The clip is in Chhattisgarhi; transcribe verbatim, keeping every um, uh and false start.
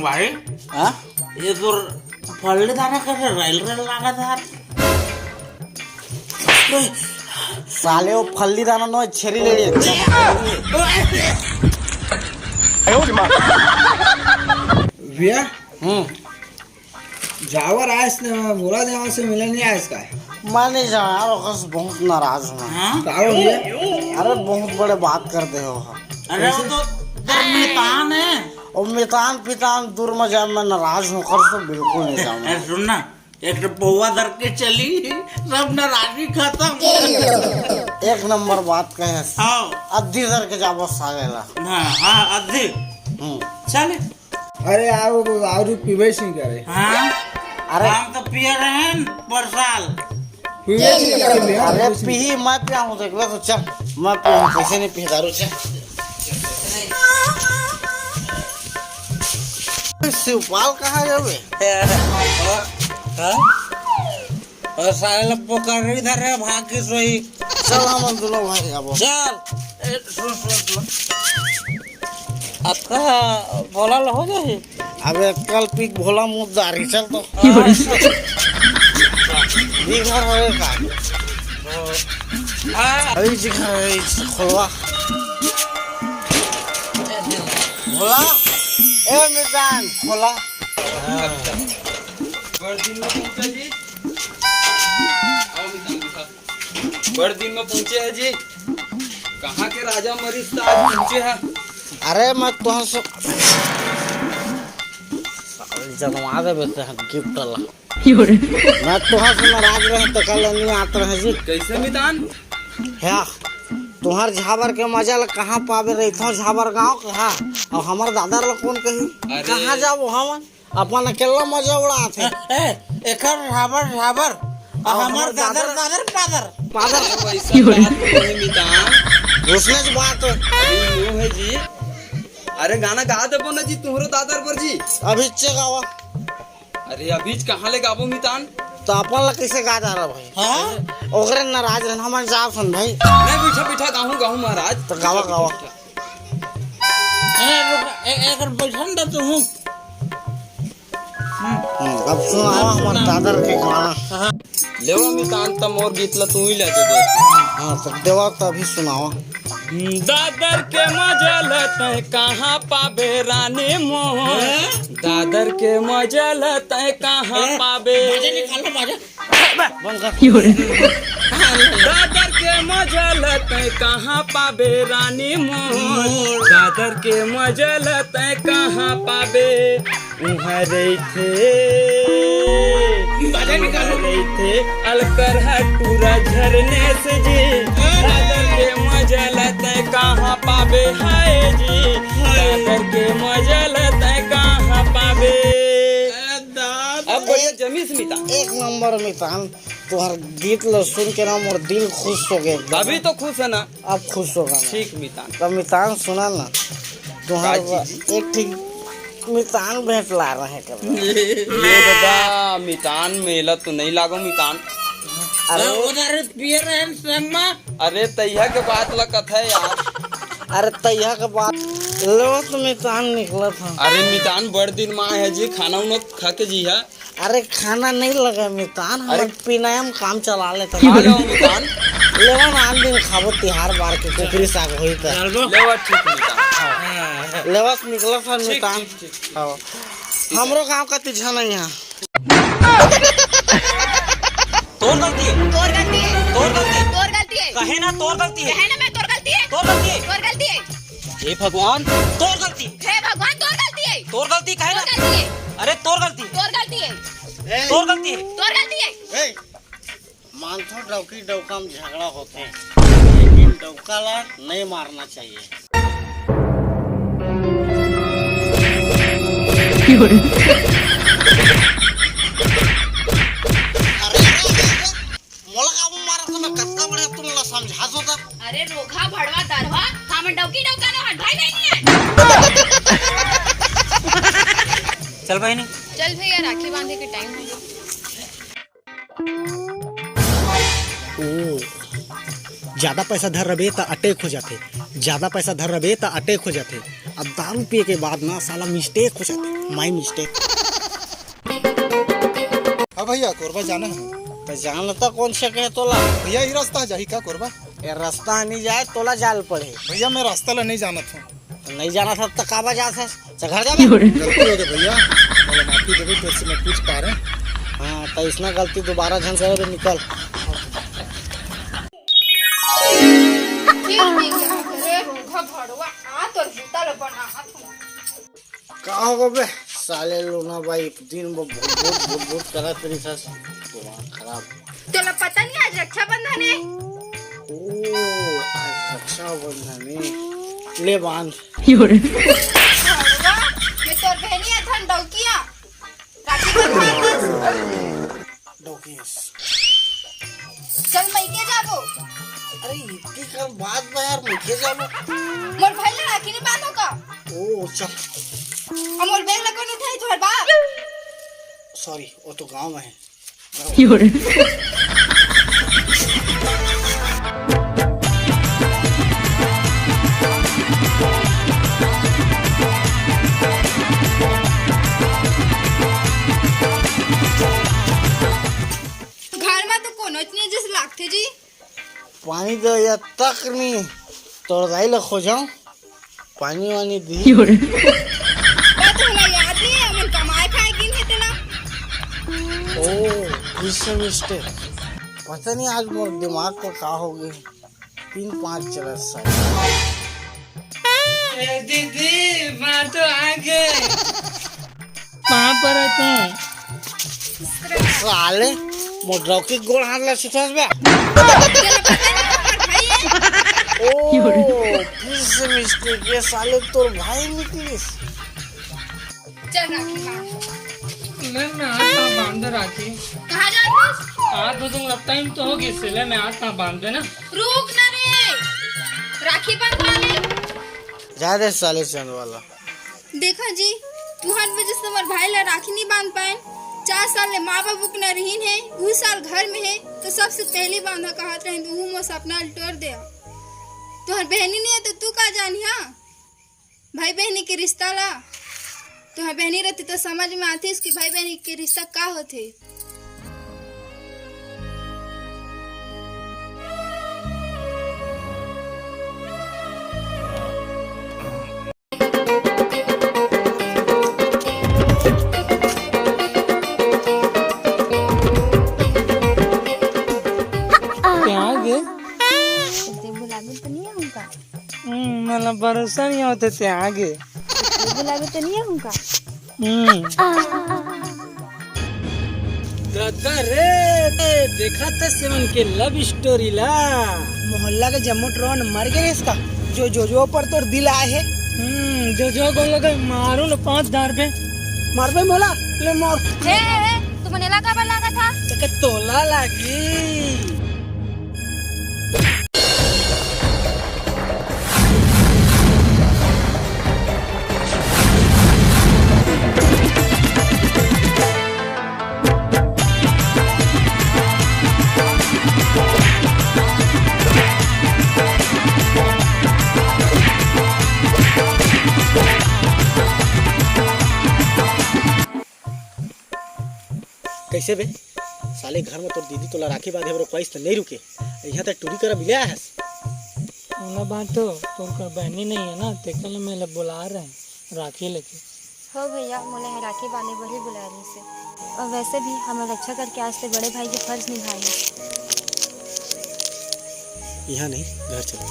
भाई, हाँ? ये तो फल्ली दाना कैसे रेल रेल लागत हे? साले, वो फल्ली दाना नो, छेरी ले रही है। भैया, हम्म। जावर आयस न, मोला देवा से मिले नहीं आयस का? मैं नहीं जाऊँ यार, ओकर से बहुत नाराज हूँ मैं। हाँ? का हो भैया? अरे, बहुत बड़े बात कर दे हो। अरे, वो तो तेरा मितान है। वो मितान पितान दूर में जाए, मैं नाराज हूँ, ओकर से बिल्कुल नहीं जाऊँ। अरे, सुन ना, एक तो पौवा धर के चली, सब नाराजी खत्म। एक नंबर बात कहे। हाँ। अद्धी धर के जाबो साले ला। हाँ, हाँ, अद्धी। हम्म। चले। अरे यार, वो तो दारू पीबे ही नहीं करे। हाँ? अरे। हम तो पिए रहे हैं पर साल। पीबे ही नहीं करे भैया, अरे पीही, मैं पिया हूँ, देख लो तो चल, मैं पिया हूँ, कैसे नहीं पिए दारू, चल। शिवपाल कहाँ जावे? हाँ? और साले लोग पकड़ इधर है, भाग के सोई। चल, हम दोनों भाई अब। चल। ए, सुन, सुन, सुन। अतका भोला ल हो जाही। अबे कल पीक भोला मुद्दारी, चल तो। ये घर है का? हाँ। अरे जी घर है, खोलवा। भोला, ए मितान, खोला। बड़ दिन में पहुंचा जी। बड़ दिन में पहुंचे है जी। कहाँ के राजा मरीज त आज पहुंचे है। अरे मैं तुहां से जनवा देबे ते गिफ्ट ला। मैं तुहां से नाराज रहे त कल नहीं आत रहे जी। कैसे मितान? ह्या, तुहार झाबर के मजा ला कहाँ पाबे रहिथो झाबर गांव के, हाँ? और हमर दादा ला कौन कही? अरे। कहाँ जाबो हमन? अपन अकेला मजा उड़ात हे। ए, ए, एकर झाबर झाबर, और हमर हमर दादर दादर दादर पादर। पादर। अरे वैसा बात नहीं है मितान। उसने से बात है। अरे यूं है जी। अरे गाना गा देबो ना जी तुहरो दादर पर जी। अभी चे गावा। अरे अभी कहाँ ले गाबो मितान? तो अपन ला कैसे गा जा रहा भाई? हाँ? ओकरे नाराज रहना, हमन जाब सन भाई। नहीं, बैठा, बैठा, गाहूँ, गाहूँ महाराज। तो गावा, गावा। ए, रुक, ए, एक बैठन दे तू हूँ। हम्म, अब सुनावा हमर दादर के गाना। लेवा मितान त मोर गीत ला तू ही ले दे दे। हाँ, तो देवा त अभी सुनावा। दादर के मजा ल तैं कहाँ पाबे रानी मोहन, दादर के मजा ल तैं कहाँ पाबे। बाजा निकाल लो, बाजा। बंद कर। दादर के मजा ल तैं कहाँ पाबे रानी मोहन, दादर के मजा ल तैं कहाँ पाबे। उहाँ रहिथे, बाजा निकालो। उहाँ रहिथे अलकरहा टूरा झरनेस जी। दादर के मजा ल तैं कहाँ पाबे हाय जी। दादर के मजा ल तैं कहाँ पाबे। अब बढ़िया जमीस मितान। एक नंबर मितान, तुहार गीत ल सुन के ना मोर दिल खुश हो गए एकदम। अभी तो खुश है ना? अब खुश होगा ना। ठीक मितान। तो मितान सुना ना, तुहार का चीज? एक ठीक मितान भेंट ला रहे कर। ये दादा, मितान मेला तो नहीं लागो मितान। अरे अरे उधर पिए रहे संग में। अरे तैया के बात ला कथा यार। अरे तैया के बात, लेवत मितान निकलत ह। अरे मितान बड़ दिन माँ है जी, खाना उना खा के जी है। अरे खाना नहीं लगा मितान, अरे हमर पिनायम काम चला लेता। खा लो मितान। लेवा ना, आन दिन खाबो तिहार बार के कुकरी साग होई त। चल बो। लेवा ठीक मितान। हाँ। लेवा से निकला था ठीक, मितान। ठीक, ठीक, ठीक। हाँ। हमरो गांव का तिझा नहीं है। तोर गलती है। तोर गलती है। तोर गलती है। तोर गलती है। कहे ना तोर गलती है। कहे ना मैं तोर गलती है। तोर गलती है। तोर गलती है। हे भगवान, तोर गलती। हे भगवान, तोर गलती है। तोर गलती कहे ना। तोर गलती है। अरे तोर गलती। तोर गलती है। तोर गलती है। तोर गलती है। ए, मानथो डौकी डौका में झगड़ा होथे, लेकिन डौका ला नहीं मारना चाहिए। अरे, अरे, अरे, मोला काबर मारत हस? मैं कतका बड़े तुमला समझात हों त। अरे रोगहा भड़वा दरवा, हमन डौकी डौका नो हन, भाई बहन नहीं है। चल बहिनी। चल भैया, राखी बांधे के टाइम हो गया। ओ, ज्यादा पैसा धर रबे त अटैक हो जाथे, ज्यादा पैसा धर रबे त अटैक हो जाथे। अब दारू पिए के बाद ना साला मिस्टेक हो जाथे, माई मिस्टेक। हाँ भैया, कोरबा जाना हे। त जान त कोन से कहे तोला? भैया, ये रास्ता जाही का कोरबा? ये रास्ता नहीं जाए, तोला जाल पड़े। भैया, मैं रास्ता ला नहीं जानत हूँ। नहीं जाना था त काबर जात हस? त घर जाबे। गलती हो गई भैया, मोला माफी देबे, तेरे से मैं पूछ पा रहे। हाँ, त इसना गलती दोबारा झन करे, निकल। फिर भी क्या करे, रूखा भड़वा, आ तोर जूता ल बना हाथ में। का हो बे, साले लोना भाई, दिन भर भुट भुट भुट भुट करत रहिस, दिमाग खराब। तोला पता नहीं आज रक्षाबंधन है? ओ, आज रक्षाबंधन है। ले बांध। भड़वा, मैं तोर बहनी अथन डौकिया। राखी बंधवा दे। डौकियस। चल, मइके जाबो। अरे, इतनी कम बात बा यार, मइके जाबो। मोर भाई ला राखी नहीं बांधो का? ओ, चल। अब मोर बैग ला कोन उठाई, तोहर बाप? सॉरी, वो तो गांव में है। घर में तो कोनो नहीं जैसे लागथे जी। पानी तो या तक नहीं, तोर दाई ला खोजाऊं, पानी वानी दी। का तोला याद नहीं है, हमन कमाए खाए गिन हे तेला? ओ, फिर से मिस्टेक। पता नहीं आज मोर दिमाग को का हो गया, तीन पाँच चला साइड। ए दीदी, माँ तो आ गए। कहाँ पर है तू? साले, मोटरकी गोड़ हाथ ला सुथस बे। ओ, फिर से मिस्टेक, ये साले तोर भाई निकलिस। चल राखी बांध। मैं, मैं हाथ कहाँ बांध दे राखी? कहाँ जात हस? हाथ दो दिन लगता ही तो होगी, सिले में हाथ कहाँ बांध देना। रुक ना रे, राखी बांध पा ले। जा दे साले चंद वाला। देखा जी, तुहर वजह से हमर भाई ला राखी नहीं बांध पाए। चार साल ले माँ बाबू के ना रहीन है, उही साल घर में है, तो सबसे पहली बांधा कहत रहे, तो उहू मोर सपना ल टोर दे। तुहर बहनी नहीं है तो तू का जानिहा? भाई बहनी के रिश्ता ला। तुहर बहनी रहती तो समझ में आतीस कि भाई बहनी के रिश्ता का होथे। ते आगे? ते बुलाबे तो नहीं आऊंगा। हम्म, मला भरोसा नहीं होते ते आगे। ते बुलाबे तो नहीं आऊंगा। हम्म। दादा रे, देखा था सेवन के लव स्टोरी ला। मोहल्ला के जम्मो टोरन मर गए इसका। जो, जो, जो पर तोर दिल आए है। हम्म, जो, जो बोल लगे मारो लो पांच हजार पे। मार बे मोला, ले मार। हे, हे, हे, तुमन एला काबर लागा था? तेके तोला लागी। कैसे बे? साले घर में तोर दीदी तोला राखी बांधे बर ख्वाहिश तो नहीं रुके, यहाँ तक टूरी करा मिले आए हस। ओला बांटो, तोर कर बहनी नहीं है ना, तेकर ले मैं ला बुला रहे हैं राखी लेके। हो भैया, मोला यहाँ राखी बांधे बर ही बुलाए रहिस हे। और वैसे भी हमर रक्षा करके आज ते बड़े भाई के फर्ज निभाए हे। यहाँ नहीं, घर चलो।